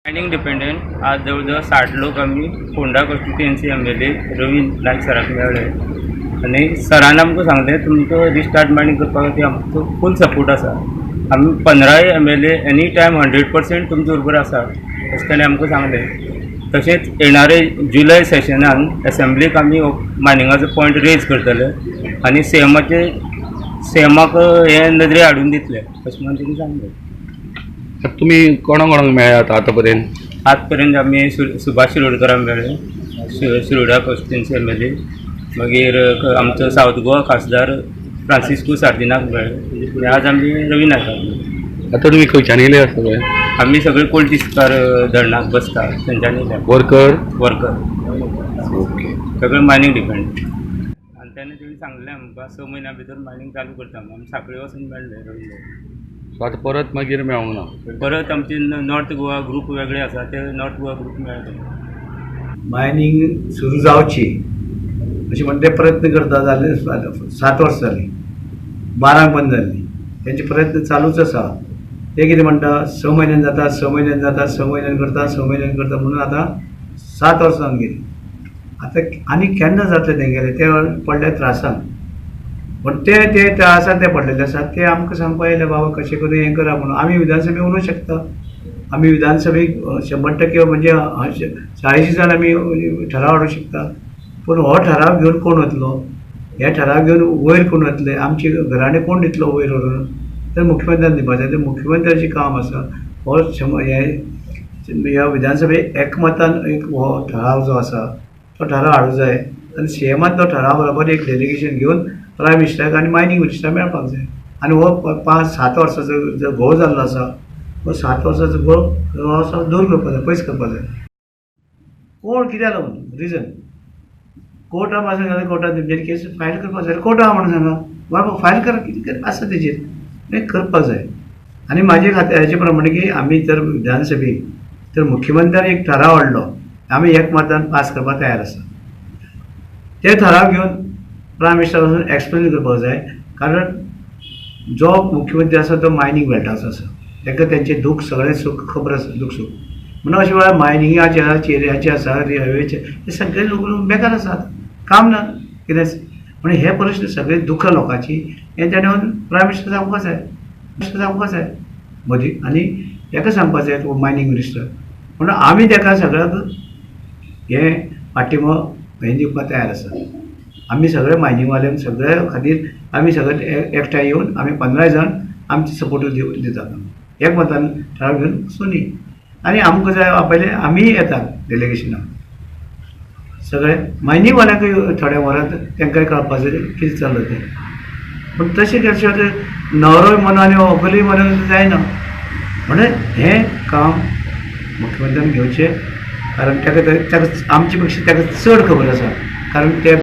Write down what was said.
Mining dependent आज जवळ जवळ 60 लोक आमी Ponda constituency MLA Ravi Naik सराक मेळ्ळे आनी सरान आमकां सांगलें तुमकां रिस्टार्ट मायनींग करपा खातीर आमचो फूल सपोर्ट आसा. आमी 15 MLA any time 100% तुमचे बरोबर आसा अशें ताणें आमकां सांगलें. तशेंच येणारे जुलय सेशनान एसेंब्लीक आमी मायनिंगाचो पॉयंट रेज करतले आनी सीएमाक हे नदरे हाडून दितले अशें म्हणून तेणी सांगलें. तुमी कोणा कोणाक मेळ्ळ्यात आतां पर्यंत? आजपर्यंत आमी सुभाष शिरोडकराक मेळ्ळे, शिरोडा कॉन्स्टिट्युएन्सी MLA, मागीर आमचो सावथ गोवा खासदार फ्रांसिस्को सार्दिनाक मेळ्ळे आनी आज आमी रवी नायकाक मेळ्ळे. आतां तुमी खंयच्यान येयले सगळे? आमी सगळे कोलतिस्कार धरणाक बसता थंयच्यान येयले. वर्कर? वर्कर. ओके. सगळे मायनींग डिपेंड. आनी तेन्ना तेणी सांगलें आमकां 6 म्हयन्या भितर मायनींग चालू करता म्हणून. आमी सांखळे वचून मेळ्ळे रवी नायक. सो आतां परत मागीर मेळोंक ना? परत आमचे नॉर्थ गोवा ग्रूप वेगळे आसा, ते नॉर्थ गोवा ग्रूप मेळ्ळे. मायनींग सुरू जावची अशें म्हण ते प्रयत्न करता जाले 7 वर्सां जालीं, 12 बंद जाल्ली, तेंचे प्रयत्न चालूच आसा. ते कितें म्हणटा 6 म्हयन्यान जाता, 6 म्हयन्यान जाता, 6 म्हयन्यान करता, 6 म्हयन्यान करता म्हणून आतां 7 वर्सां जावन गेलीं. आतां आनी केन्ना जातलें तेंगेलें ते पडले त्रासान. पूण ते ते त्रासान ते पडलेले आसा ते आमकां सांगपा येयले बाबा कशें करून हें करा म्हणून. आमी विधानसभेक उलोवंक शकता, आमी विधानसभेक 100% म्हणजे 40 जाण आमी ठराव हाडूंक शकता. पूण हो ठराव घेवन कोण वतलो? हे ठराव घेवन वयर कोण वतले? आमची घराणें कोण दितलो वयर व्हरून? तर मुख्यमंत्र्यान दिवपाक जाय. तर मुख्यमंत्र्याचें काम आसा हो ह्या विधानसभेक एकमतान एक हो ठराव जो आसा तो ठराव हाडूंक जाय आनी सीएमान तो ठराव बरोबर एक डेलिगेशन घेवन प्रायम मिनिस्टराक आनी मायनींग मिनिस्टराक मेळपाक जाय. आनी हो 5-7 वर्सांचो जो घोळ जाल्लो आसा हो 7 वर्सांचो घोळ हो आसा दूर करपाक जाय, पयस करपाक जाय. कोण कित्याक लागून रिजन कोर्टान आसा जाल्यार कोर्टान तेमचेर केस फायल करपाक जाय. कोर्टा म्हणून सांगा बाबा फायल करा, कितें आसा तेजेर हें करपाक जाय. आनी म्हाजे खातीर हेजे प्रमाणे की आमी जर विधानसभेक तर मुख्यमंत्र्यान एक ठराव हाडलो आमी एकमतान पास करपाक तयार आसा, ते ठराव घेवन प्रायम मिनिस्टर वचून एक्सप्लेन करपाक जाय. कारण जो मुख्यमंत्री आसा तो मायनींग बेल्टाचो आसा, ताका तेंचें दूख सगळें सूख खबर आसा, दूख सूख. म्हणून अशें वेळार मायनिंगाचे आसा, चेऱ्याचे आसा, रेल्वेचे, हे सगळे लोक बेकार आसात, काम ना कितेंच. म्हणून हे प्रश्न सगळे दुख्ख लोकांची हें ताणें वचून प्रायम मिनिस्टर सांगपाक जाय, मिनिस्टर सांगपाक जाय मोदी आनी ताका सांगपाक जाय तो मायनींग मिनिस्टर. म्हणून आमी ताका सगळ्याक हें पाठिंबो हें दिवपाक तयार आसा. आमी सगळे मायनिंगवाले सगळे खातीर आमी सगळे एकठांय येवन आमी 15 जाण आमचे सपोर्ट दितात एकमतान ठराव घेवन वचूनी. आनी आमकां जाय आपयलें आमीय येतात डेलिगेशनाक सगळे मायनिंगवाल्यांकूय थोड्या वरांत तांकांय कळपाक जाय कितें चल्लां तें. पूण तशें केल्या न्हवरोय म्हणून आनी व्हंकलूय म्हणून जायना. म्हणून हें काम मुख्यमंत्र्यान घेवचें, कारण ताका ताका आमचे पेक्षा ताका चड खबर आसा. कारण ते